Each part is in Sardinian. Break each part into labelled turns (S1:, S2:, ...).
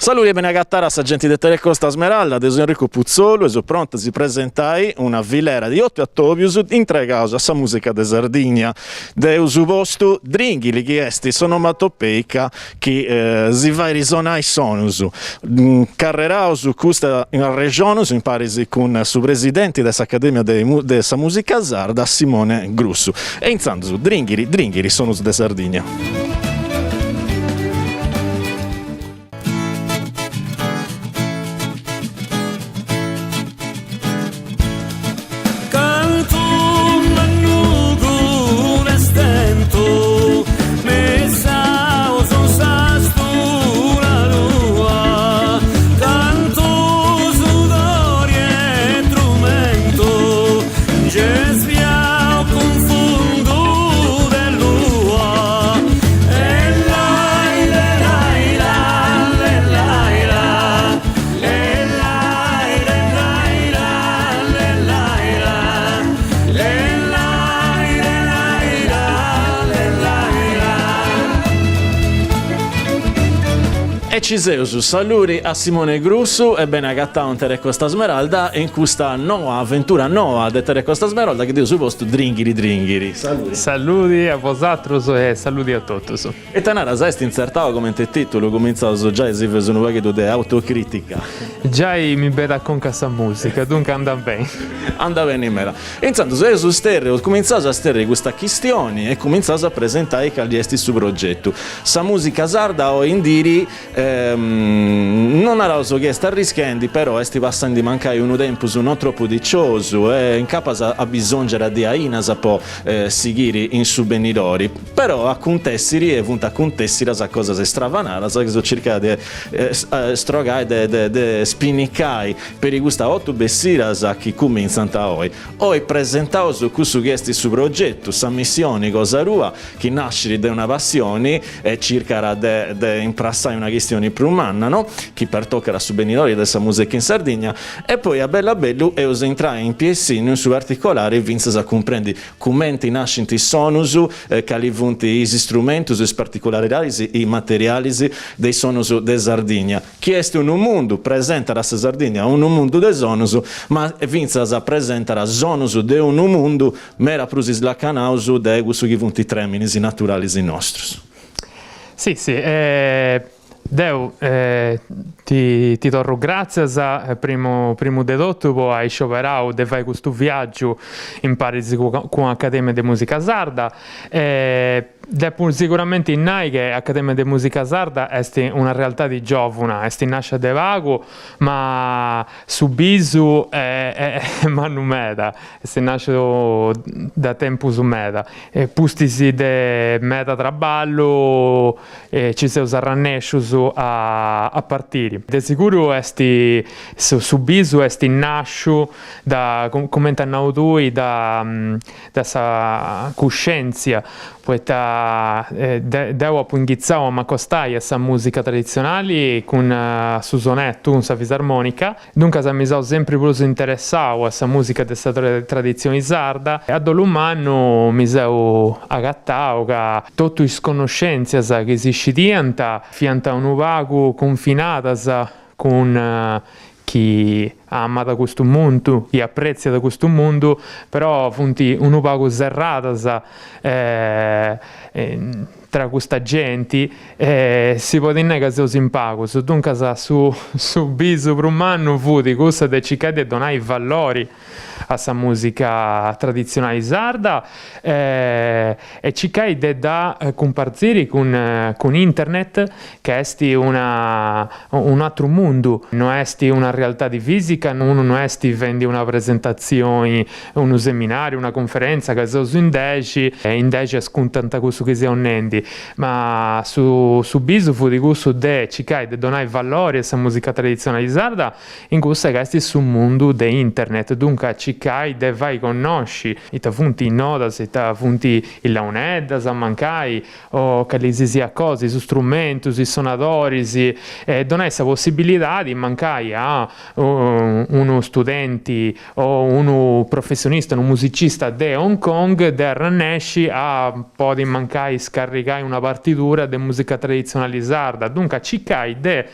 S1: Saludi e beni agatada a sa genti de Telecosta Smeralda, deu seu Enrico Putzolu e seu prontu a si presentai una filera di otu atobius intregaus a sa musica de Sardigna. Dd'eus postu Dringhili chi est s'onomatopeica chi si fait sonai sonus. Carreraus custa arrexonus imparis cun su presidenti de s'Academia de sa Musica Sarda Simone Grussu. E intzandus, dringhili dringhili sonus de Sardigna.
S2: Cantu mannugu nestentu messaus s'astura tua cantu sudori e trumentu nc'est biau cun fundu de lua e lai le lai la le lai la le lai le lai la le lai la le lai le lai la le lai la.
S1: E ci seus, saludi a Simone Grussu e beni agatau in Telecosta Smeralda in custa noa aventura noa de Telecosta Smeralda chi dd'eus postu Dringhiri Dringhiri. Saludi.
S3: Saludi a bosatrus e saludi a totus.
S1: Ita naras, est intzertau comente titulu, cumintzaus giai si feus unu pagheddu de autocritica.
S3: Giai mi benit a conca sa musica, duncas andat beni.
S1: Andat beni meda. Intzandus eus sterriu, cumintzaus a sterri custa chistioni e cumintzaus a presentai cali est su progetu. Sa musica sarda oi in diri non naraus chi est arrischendi, però est passendi mancai unu tempus non tropu diciosu e incapas abisongiat de ainas po sighiri in su benidori. Però acuntessiri e funt acuntessidas cosas stravanadas chi seus circai de strogai de de spinicai peri custas otu bessidas chi cumintzant oi. Oi presentaus cussu chi est su progetu, sa missioni cosa tua chi nascit de una passioni e circat de de imprassai una chistioni prus manna no chi pertocat su benidori de sa musica in Sardigna e poi a bellu a bellu eus a intrai in piessignu in su particolari fintzas a cumprendi Cumenti nascint is sonus, cali funt is istrumentus, is particularidadis, is materialis de is sonus de Sardigna, chi est unu mundu, presentat sa Sardigna unu mundu de sonus, ma fintzas presentat sonus de unu mundu meda prus islacanaus de cussu chi funt is trèminis naturalis nostrus.
S3: Si, si. Deu ti ti torru gràtzias primu primu de totu po ai scioberau de fai custu viàgiu imparis cun Academia de Musica Sarda e depu siguramenti nai che Academia de Musica Sarda est una realtadi giòvuna, est nàscia de pagu ma su bisu est mannu meda, est nàsciu da tempus meda e pustis de meda traballu ci seus arrannèscius a partiri. De siguru est su bisu est nàsciu da, cumenti as nau tui, da da sa cuscièntzia, poita deu apu inghitzau a m'acostai a sa musica traditzionali cun su sonettu, cun sa fisarmonica, Duncas mi seu sempri prus interessau a sa musica de sa traditzioni sarda e a dolu mannu mi seu agatau ca totu is connoscentzias chi si scidiant fiant unu pagu cunfinadas cun chi amat custu mundu, chi apretziat custu mundu, però funt unu pagu serradas tra custa genti e si podit nai ca seus in pagus, duncas su su bisu prus mannu fut cussa de circai de donai valori a sa musica traditzionali sarda e circai de dda cumpartziri cun cun internet ca est una unu atru mundu, no est una realtadi fisica, unu no est fendi una presentatzioni unu seminariu, una cunferenza ca seus in dexi e in dexi ascuntant cussu chi seus nendi, ma su su bisu fut cussu de circai de donai valori a sa musica traditzionali sarda in cussa ca est su mundu de internet, duncas circai de fai connosci ita funt is nodas, ita funt is launeddas mancai, o cali si siat cosa, is strumentus, is sonadoris, e donai sa possibilidadi mancai a. unu studenti o unu professionista, unu musicista de Hong Kong de arrennesci a podi mancai scarrigai una partidura de musica traditzionali sarda, duncas circai de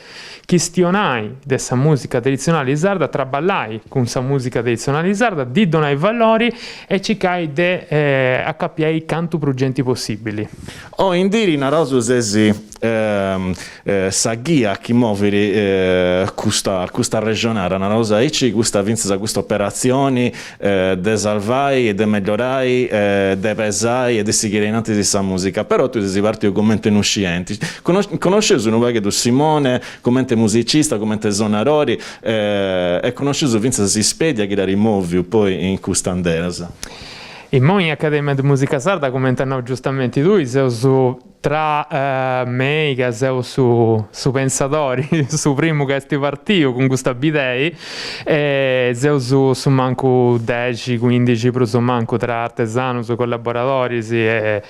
S3: chistionai de sa musica traditzionali sarda, traballai cun sa musica traditzionali sarda, ddi donai valori e circai de acapiai cantu prus genti possibili.
S1: Oi in diri naraus ses sa ghia chi movit custa custa arrexonada, naraus aici, custa fintzas custa operatzioni de salvai e de melliorai, de pesai e de sighiri ainnantis sa musica, però tui ses partiu cumenti unu scienti. Connosceus unu pagheddu Simone cumenti musicista, cumenti sonadori e connosceus fintzas s'ispedia chi dd'at moviu poi in custa anderas.
S3: Immoi in Academia de Musica Sarda, cumenti as nau giustamenti tui, seus Tra mei ca seu su su pensadori, su primu ca est partiu cun custa bidei, e seus su mancu dexi, cuindixi prus o mancu tra artesanus, collaboradoris e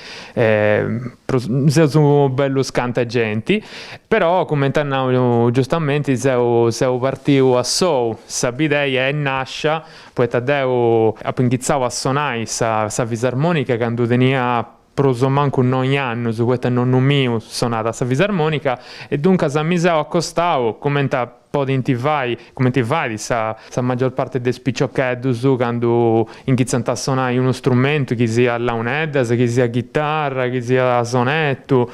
S3: prus seus bellus cant'e genti, però cumenti as nau giustamenti seu seu partiu a sou, sa bidei est nascia poita deu apu inghitzau a sonai sa sa fisarmonica candu tenia prus o mancu noi annus, poita nonnu miu sonàt sa fisarmonica e duncas mi seu acostau, cumenti podint fai, cumenti fait sa sa maggior parte de is piciocheddus candu inghitzant a sonai unu strumentu, chi siat launeddas, chi siat ghitarra, chi siat sonettu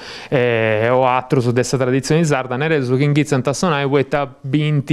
S3: o atrus de sa traditzioni sarda, nareus chi inghitzant a sonai poita bint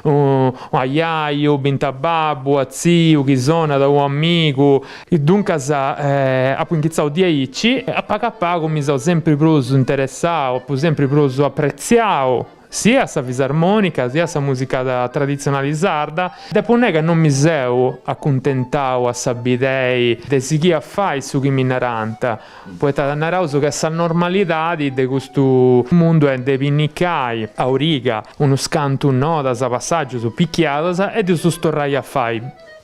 S3: u ajaju, bint a babbu, a tziu chi sonat, u amigu Duncas apu inghitzau diaici e a pagu a pagu mi seu sempri prus interessau, apu sempri prus apretziau siat sa fisarmonica siat sa musica traditzionali sarda. Depu nai ca non mi seu acuntentau a sa bidei de sighì a fai su chi mi narant, poita naraus ca sa normalidadi de custu mundu est de pinnicai a origa unus cantu nodas, passàgius, pichiadas e de ddus torrai a fai.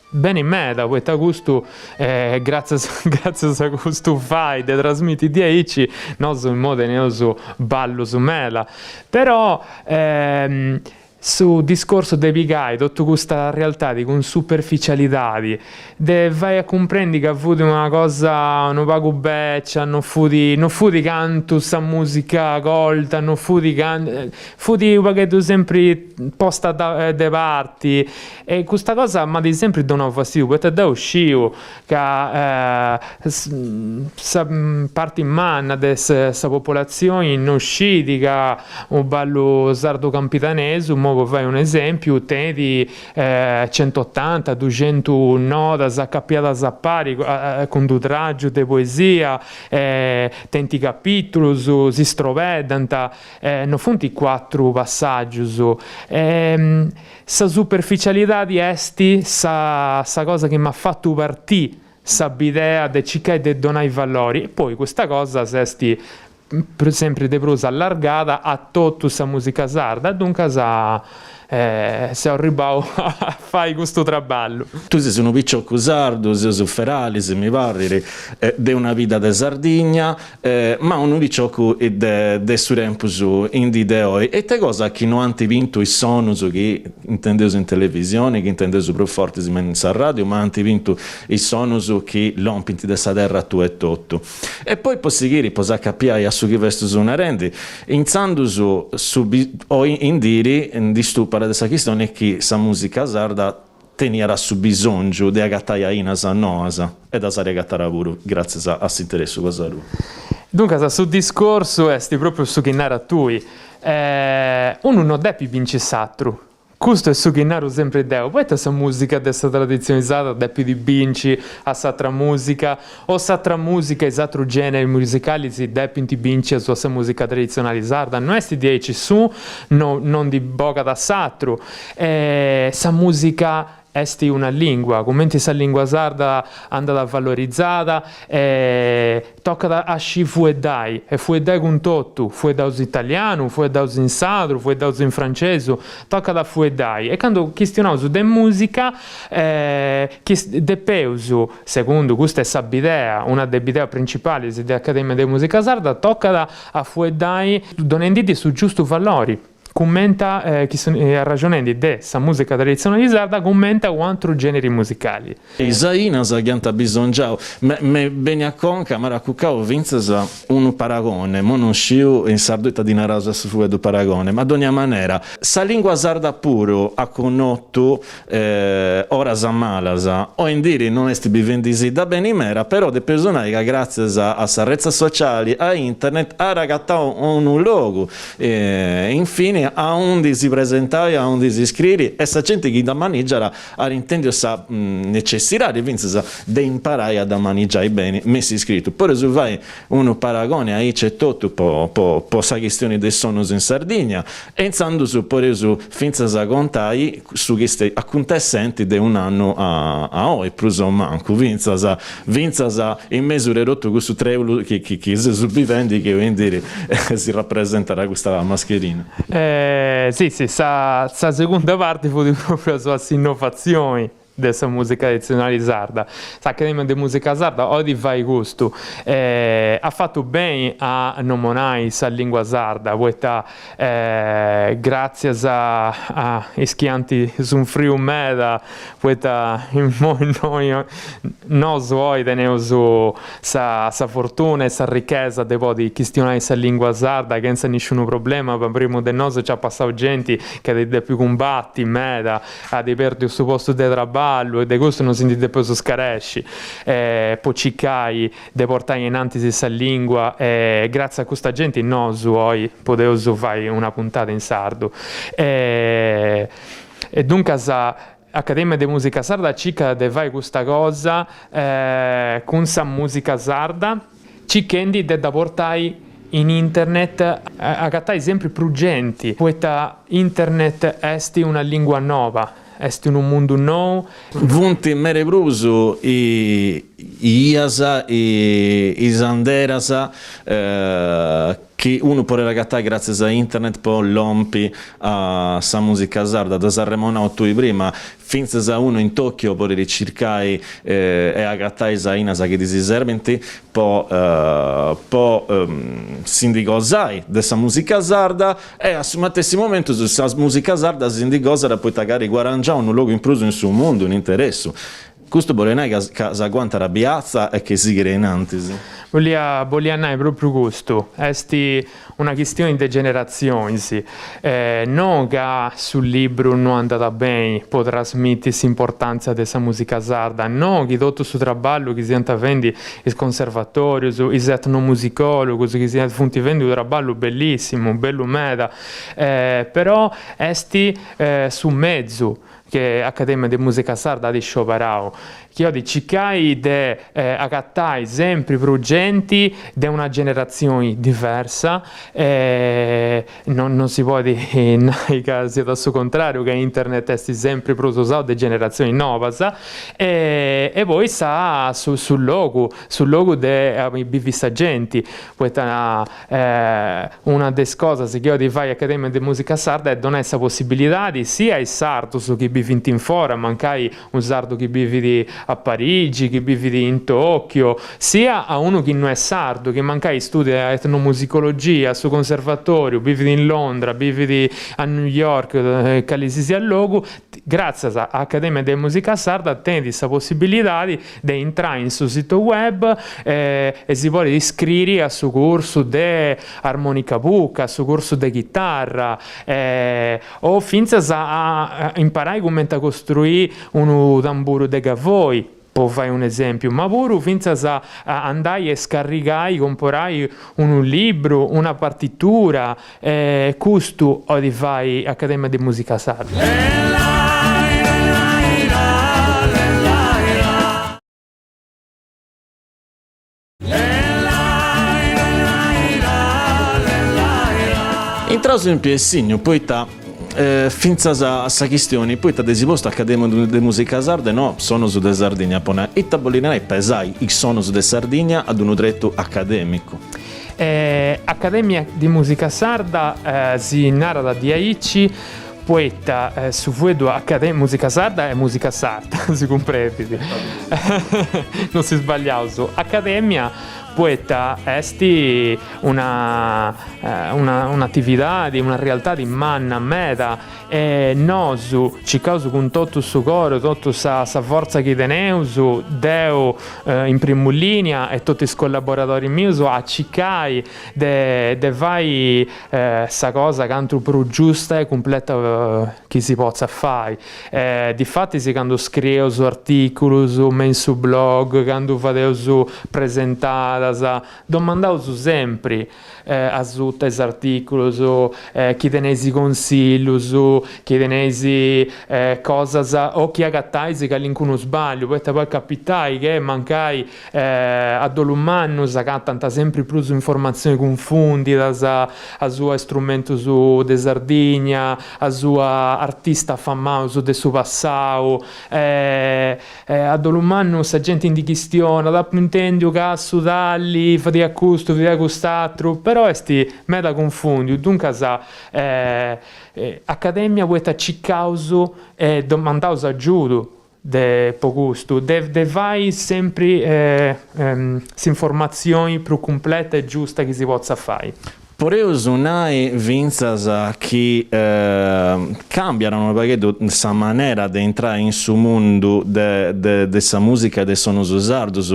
S3: Beni meda, poita custu, gràtzias gràtzias a custu fai de trasmiti diaici, nosu immoi teneus ballus meda, però su discorsu de pigai totu custa realtadi cun superficialidadi, de fai a cumprendi ca fut una cosa unu pagu becia, no fut no fut cantu sa musica colta, no fut cantu, fut u' pagheddu sempri posta de parti E custa cosa m'at sempri donau fastidiu, poita deu sciu ca sa parti manna de sa popolatzioni no scit ca u' ballu sardu campidanesu, immoi po fai un'esempiu, tenit centotanta, duxentu nodas acapiadas a pari cun d'u tràgiu de poesia, tenint capitulus, si strobeddant, no funt cuatru passàgius. Sa superficialidadi est sa sa cosa chi m'at fatu partì sa bidea de circai de donai valori e poi custa cosa s'est sempri de prus allargada a totu sa musica sarda, duncas seu arribbau a fai custu traballu.
S1: Tui ses unu piciocu sardu, seus feralis, mi parrit, de una bidda de Sardigna, Ma unu piciocu de su tempus in dì de oi, e ite cosa chi no ant bintu is sonus chi intendeus in televisioni, chi intendeus prus fortis me in s'arradiu, ma ant bintu is sonus chi lompint de sa terra tua etotu. E poi po sighiri, po s'acapiai a su chi festus narendi, intzandus su oi in diri ndi stupat de sa chistioni chi sa musica sarda Teniat su bisòngiu de agatai ainas noas e ddas at agatada puru gràtzias a s'interessu cosa tua.
S3: Duncas su discorsu est pròpriu su chi naras tui, unu no depit binci s'atru, custu est su chi naru sempri deu, poita sa musica de sa traditzioni sarda depit binci a s'atra musica O s'atra musica, is atrus generis musicalis depint binci a sa musica traditzionali sarda, no est diaici, s'unu no ndi bogat a s'atru, e sa musica est una lingua, cumenti sa lingua sarda andat valorizada e tocat a scì fueddai, e fueddai cun totu, fueddaus italianu, fueddaus in sadru, fueddaus in francesu, tocat a fueddai, e candu chistionaus de musica depeus Segundu custa est sa bidea, una de is bideas principalis de Academia de Musica Sarda, tocat a fueddai donendiddi su giustu valori. Cumenta chi arraxonendi de sa musica traditzionali sarda cumenta u' atru generi musicali.
S1: Is ainas chi ant abisongiau, m'est benniu a conca, m'at acucau fintzas unu paragone, mo non sciu in sardu ita ddi naraus a su fueddu paragone, ma a dogna manera, sa lingua sarda puru at connotu oras malas, oindiri non est bivendi·sidda beni meda, però depeus nai ca gràtzias a sa retza sociali, a internet, at agatau unu logu, infini, aundi si presentai, aundi si scriri, e sa genti chi dda manigiat at intendiu sa necessidadi fintzas de imparai a dda manigiai beni, m'est scritu. Podeus fai unu paragoni aici etotu po po sa chistioni de is sonus in Sardigna e intzandus podeus fintzas contai su chi est acuntessendi de un'annu a oi, prus o mancu, fintzas fintzas in mesu de totu cussu treulu chi chi seus bivendi chi oindiri si rapresentat custa mascherina.
S3: Si si, sa sa segunda parti fut propriu asuba s'innovatzioni de sa musica traditzionali sarda. S'Academia de Musica Sarda 'olit fai custu, at fatu beni a nomonai sa lingua sarda, poita gràtzias a is chi ant sunfriu meda, poita immoi innoi nosu oi teneus sa sa fortuna e sa richesa de podi chistionai sa lingua sarda chentza nisciunu problema, ma primu de nosu nc'at passau genti chi at depiu cumbati meda at perdiu su postu de traballu e de custu non si ndi depeus scaresci po circai de portai ainantis sa lingua e gratzias a custa genti nosu oi podeus fai una puntada in sardu e duncas Accademia de Musica Sarda circat de fai custa cosa cun sa musica sarda circhendi de dda portai in internet agatai sempri prus genti, poita internet est una lingua noba, est unu mundu nou.
S1: Funt meda prus is bias, is anderas chi unu podet agatai gràtzias a internet po lompi a sa mùsica sarda, dd'as arremonau tui prima, fintzas unu in Tokyo podit circai e agatai is ainas chi ddis serbint po po si ndi gosai de sa mùsica sarda e a su matessi momentu sa mùsica sarda si ndi gosat poita ca at guarangiau unu logu in prus in su mundu, un'interessu. Custu bolit nai ca s'aguantat biatza e chi sighit in antis.
S3: Bolia bolia nai propriu custu, est una chistioni de generatzionis, no ca su libru no andat beni po trasmiti s'importantzia de sa musica sarda, no chi totu su traballu chi siant fendi is conservatorius, is etnomusicologus chi siant funt fendi unu traballu bellissimu, bellu meda, però est su mezu chi Academia de Musica Sarda at scioberau, chi 'olit circai de agatai sempri prus genti de una generatzioni diversa e non non si podit nai ca siat a su contrariu, ca internet est sempri prus usau de generatzionis nobas e poi sa su su logu, su logu de aundi bivit sa genti, poita Una de is cosas chi 'olit fai Academia de Musica Sarda est donai sa possibilidadi sia a is sardus chi bivint in fora, mancai unu sardu chi bivit a Parigi, chi bivit in Tokyo, sia a unu chi no est sardu, chi mancai studiat etnomusicologia a su conservatoriu, bivit in Londra, bivit a New York, cali si siat logu, gràtzias a Academia de Musica Sarda tenit sa possibilidadi de intrai in su situ web e si podit iscriri a su cursu de armonica buca, a su cursu de chitarra o fintzas a imparai cumenti a costruì unu tamburu de gavoi, po fai un'esempiu, ma puru fintzas a andai e scarrigai, comporai unu libru, una partitura, custu 'olit fai Accademia de Musica Sarda.
S1: Intraus in piessignu poita fintzas a sa chistioni poita dd'eis postu Accademia de Musica Sarda e no Sonus de Sardigna po nai ita bolit nai pesai is sonus de Sardigna ad unu tretu academicu.
S3: Academia di Musica Sarda si narat diaici poita su fueddu musica sarda est musica sarda, si cumprendit, non si sbagliaus, Academia. poita est una un'atividadi, una realtadi manna meda e nosu circaus cun totu su coru, totu sa fortza chi teneus, deu in primu linea e totu is collaboradoris mius a circai de de fai sa cosa cantu prus giusta e cumpleta chi si potzat fai. Difatis candu scrieus articulus me in su blog, candu fadeus presentadas, domandaus sempri asuta is articulus chi teneis consillus, chi teneis cosas o chi agatais calincunu sbagliu, poita podit capitai che mancai A dolu mannu s'agatant sempri prus informatzionis cunfundidas asuba a istrumentus de Sardigna, asuba artistas famaus de su passau. A dolu mannu sa genti ndi chistionat, apu intendiu ca su tali fadiat custu, fadiat cust'atru, però est meda cunfundiu, duncas Academia poita circaus e domandaus agiudu de po custu, de de fai sempri s'informatzioni prus cumpleta e giusta chi si potzat fai.
S1: Podeus nai fintzas chi cambiat unu pagheddu sa manera de intrai in su mundu de de sa musica e de is sonus sardus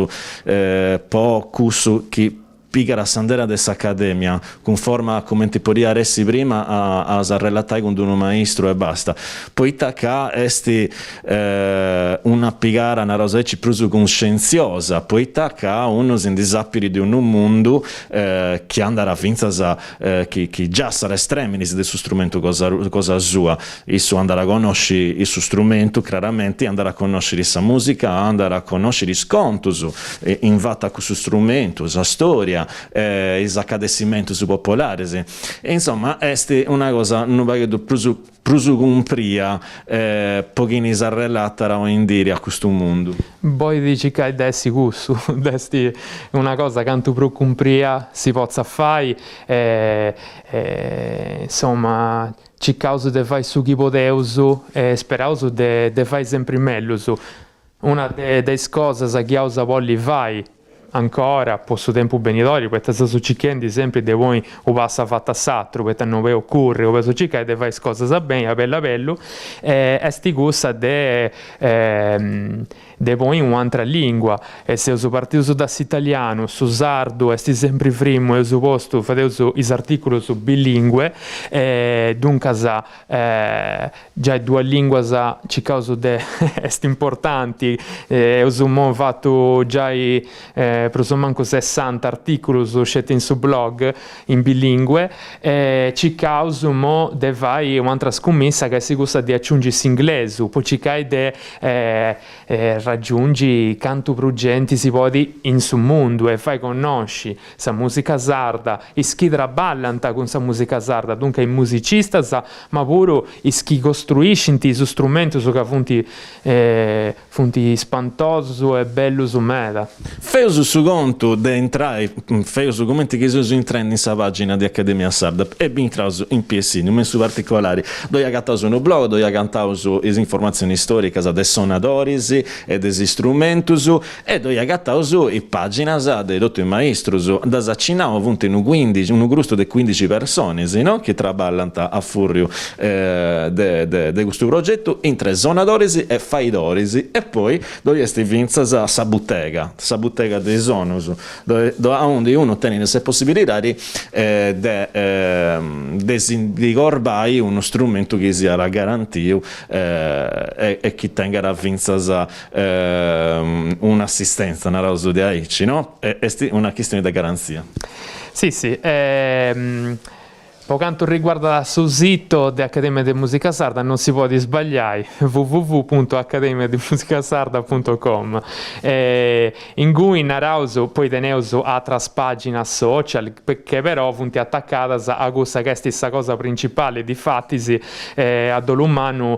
S1: po cussu chi Pigat s'andera de s'academia, cunforma a cumenti podiat essi prima a s'arrelatai cun d'unu maistru e basta, poita ca est una pigara, naraus aici, prus cunscientziosa, poita ca unu si ndi sapit de unu mundu chi andat fintzas, chi chi giassat is trèminis de su strumentu cosa cosa sua, issu andat a connosci su strumentu craramenti, andat a connosciri sa musica, andat a connosciri is contus in fatu a cussu strumentu, sa storia, is acadessimentus popolaris e insoma est una cosa unu pagheddu prus prus cumpria po chini s'arrelatat oindiri a custu mundu.
S3: Bolit circai de essi cussu, de essi una cosa cantu prus cumpria si potzat fai e insoma circaus de fai su chi podeus e speraus de fai sempri mellus. Una de is cosas chi aus a bolli fai ancora po su tempus benidori, poita seus circhendi sempri de ponni u' passu avatu a s'atru, poita no boleus curri, boleus circai de fai is cosas beni a bellu a bellu, est cussa de de ponni u'antra lingua, e seus partius da s'italianu, su sardu est sempri frimu, eus postu, fadeus is articulus bilingue, e duncas Giai duas linguas circaus de est importanti, eus immoi fatu giai prus o mancu sessanta articulus sceti in su blog in bilingue e circaus immoi de fai u'antra scumissa ca est cussa de aciungi s'inglesu po circai de raggiungi cantu prus genti si podit in su mundu e fai connosci sa musica sarda, is chi traballant cun sa musica sarda, duncas is musicistas, ma puru is chi costruiscint is strumentus ca funt funt spantosus e bellus meda.
S1: Feus su contu de intrai, feus cumenti chi seus intrendi in sa pagina de Academia Sarda e bintraus in piessignu, me in su particolari ddoi agataus unu blog, ddoi agataus is informatzionis storicas de sonadoris e de is strumentus E ddoi agataus is paginas de totu is maistrus, dd'as acinnau, funt unu cuindixi, unu grustu de cuindixi personis, no, chi traballant a furriu de de custu progetu, intre sonadoris e faidoris, e poi ddoi est fintzas sa butega, sa butega de is sonus, aundi unu tenit sa possibilidadi de de si ndi corbai unu strumentu chi siat garantiu e chi tengat fintzas un'assistenza, naraus de aici, no? Est una chistioni de garantzia.
S3: Si, si. Po cantu riguardat su sito de Accademia de Musica Sarda non si podit sbagliai, www puntu accademia di musica sarda puntu com. Ingui naraus, poi teneus atras paginas social, che però funt atacadas a cussa ca est sa cosa principali, difatis a dolu mannu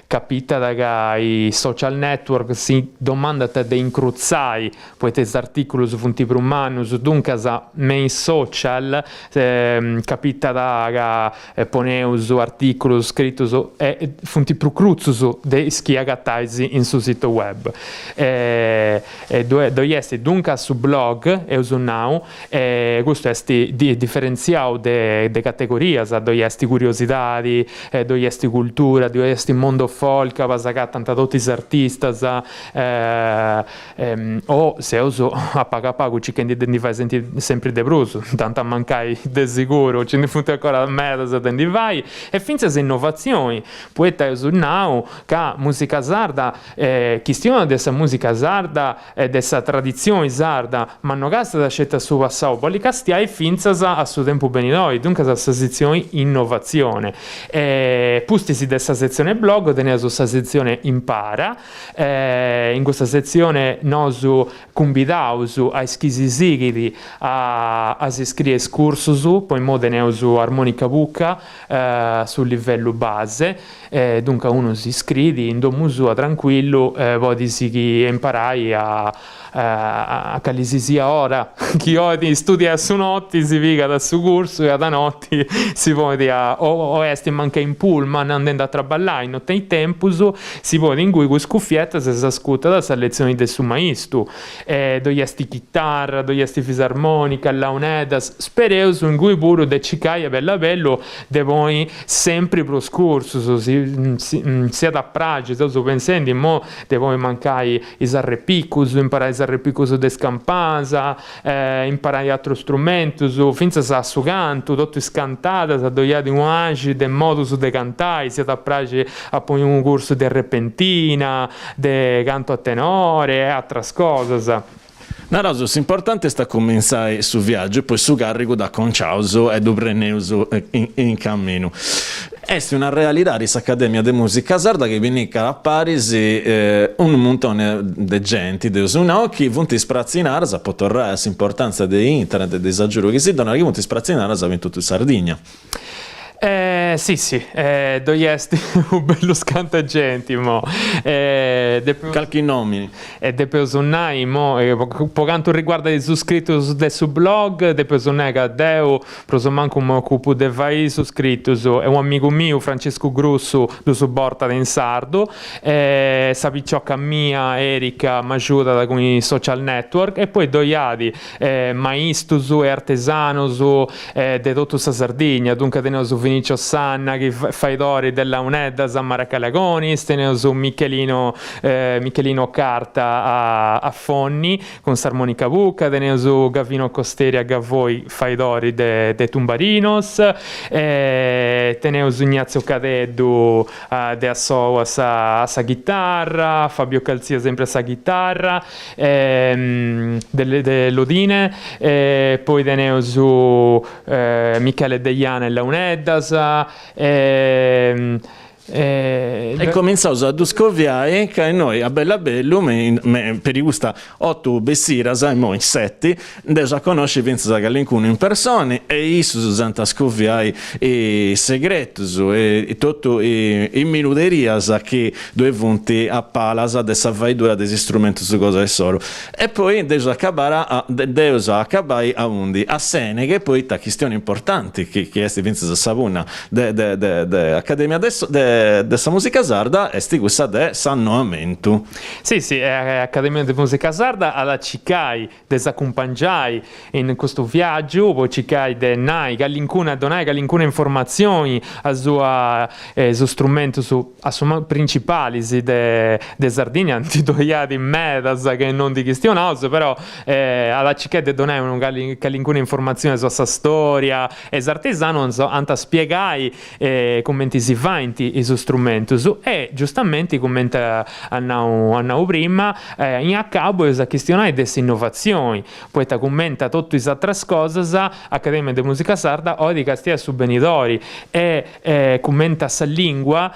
S3: Capitat ca is social network si domandant de incrutzai, poita is artìculus funt prus mannus, duncas me is social. Capitat ca poneus articulus scritus e funt prus crutzus de is chi agatais in su situ web. Ddoi est duncas su blog, eus nau, e custu est diferentziau de categorias, ddoi est curiosidadi, ddoi est cultura, ddoi est mondo folk, auba s'agatant totu is artistas, O seus a pagu a pagu circhendi de ndi fai sempri de prus, nd'ant a mancai de siguru, nci ndi funt ancora medas de ndi fai, e fintzas innovatzioni, poita eus nau ca musica sarda, chistionat de sa musica sarda e de sa traditzioni sarda, ma no castat sceti a su passau, bolit castiai fintzas a su tempus benidori, duncas a sa setzioni innovatzione. E pustis de sa setzione blog teneus sa setzione impara, In custa setzione nosu cumbidaus a is chi si sighit a a s'iscriri a is cursus, po immoi teneus armonica buca su livellu base, duncas unu si iscriit in domu sua trancuillu podit sighiri a imparai a a cali si siat ora, chi 'olit studiai a su noti si pigat su cursu e a da noti si ponit a o est mancai in pullman andendi a traballai, no tenit tempus, si ponit ingui cun is cuffietas e s'ascurtat sa letzioni de su maistu. Ddoi est chitarra, ddoi est fisarmonica, launeddas, spereus ingui puru de circai a bellu a bellu de ponni sempri prus cursus, si si at a praxi, seus pensendi imoi de ponni mancai is arrepicus, imparai is arrepicus de is campanas, imparai atrus strumentus, fintzas a su cantu, totu is cantadas, ddoi at unu axi de modus de cantai, s'iat a praxi a ponni unu cursu de repentina, de cantu a tenore e atras cosas.
S1: Naraus, s'importanti est a cumintzai su viaggiu e poi su carrigu dd'aconciaus e ddu preneus in caminu. Est una realidadi s'Academia de Musica Sarda chi pinnicat a paris unu muntoni de genti, deus nau, chi funt spratzinadas, po torrai a s'importantzia de internet e de s'agiudu chi si donat, chi funt spratzinadas in totu Sardigna.
S3: Si si, ddoi est u' bellu scantu 'e genti imoi.
S1: Calchi nomini.
S3: E depeus nai imoi, po cantu riguardat is scritus de su blog, depeus nai ca deu prus o mancu m'ocupu de fai is scritus e u' amigu miu, Franciscu Grussu, ddus bortat in sardu e sa picioca mia, Erika, m'agiudat cun is social network e poi ddoi at maistus e artesanus de totu sa Sardigna, duncas teneus Vinicio Sanna chi faidori de launeddas a Maracalagonis, teneus Michelino Michelino Carta a Fonni cun s'armonica buca, teneus Gavino Costeri a Gavoi faidori de de tumbarinos, teneus Ignazio Cadeddu de Assou a sa a sa chitarra, Fabio Calzia sempri a sa chitarra de de Lodine, poi teneus Michele Deiana e launeddas
S1: E comintzaus a ddu scoviai ca innoi a bellu a bellu me peri custa otu bessidas, immoi seti, nd'eus a connosci fintzas a calincunu in personi e issus s'ant a scoviai is segretus e totu is minuderias chi ddoi funt a palas de sa faidura de is istrumentus cosa insoru. E poi nd'eus a acabai a nd'eus a acabai aundi? A Seneghe, poita chistioni importanti chi chi est fintzas sa punna de de de de Academia de de de sa Musica Sarda est cussa de s'annoamentu.
S3: Si, si, Academia de Musica Sarda at a circai de s'acumpangiai in custu viàgiu po circai de nai calincuna, donai calincuna informatzioni asuba is strumentus a su mancu principalis de de Sardigna, ndi ddoi at medas chi non ndi chistionaus, però at a circai de donai unu calincuna informatzioni asuba sa storia e is artesanus ant a spiegai cumenti si faint is strumentus e giustamenti cumenti at nau at nau prima in acabu eus a chistionai de s'innovatzioni poita cumenti a totu is atras cosas Academia de Musica Sarda 'olit castiai a su benidori e cumenti a sa lingua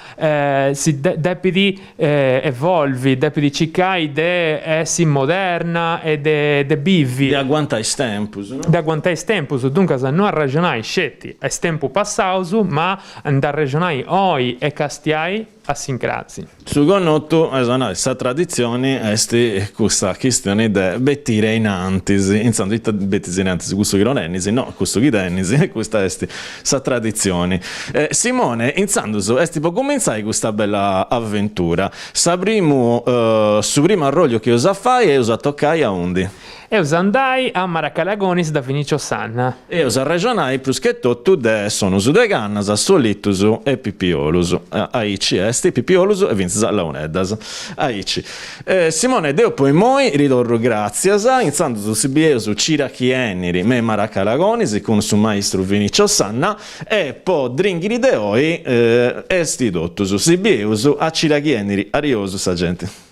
S3: si depit evolvi, depit circai de essi moderna e de de bivi.
S1: De aguantai is tempus, no?
S3: De aguantai is tempus, duncas no arraxonai sceti a is tempus passaus, ma nd'arrexonai oi e castiai. A s'incrasi.
S1: Su connotu, est a nai, sa traditzioni est custa chistioni de betire in antis, intzandus ita betis in antis, cussu chi no tenis, no cussu chi tenis, e custa est sa traditzioni. Simone, intzandus est po cumintzai custa bella aventura, sa primu su primu arrolliu chi eus a fai eus a tocai aundi?
S3: Eus a andai a Maracalagonis da Vinicio Sanna.
S1: Eus a arrexonai prus che totu de sonus de cannas, solitus e pipiolus. Aici est, pipiolus e fintzas launeddas. Aici. Simone, deu po immoi ti torru gràtzias, intzandus si bieus cira chi 'enit me in Maracalagonis cun su maistru Vinicio Sanna e po Dringhiri de oi est totus. Si bieus a cira chi 'enit. Ariosu sa genti.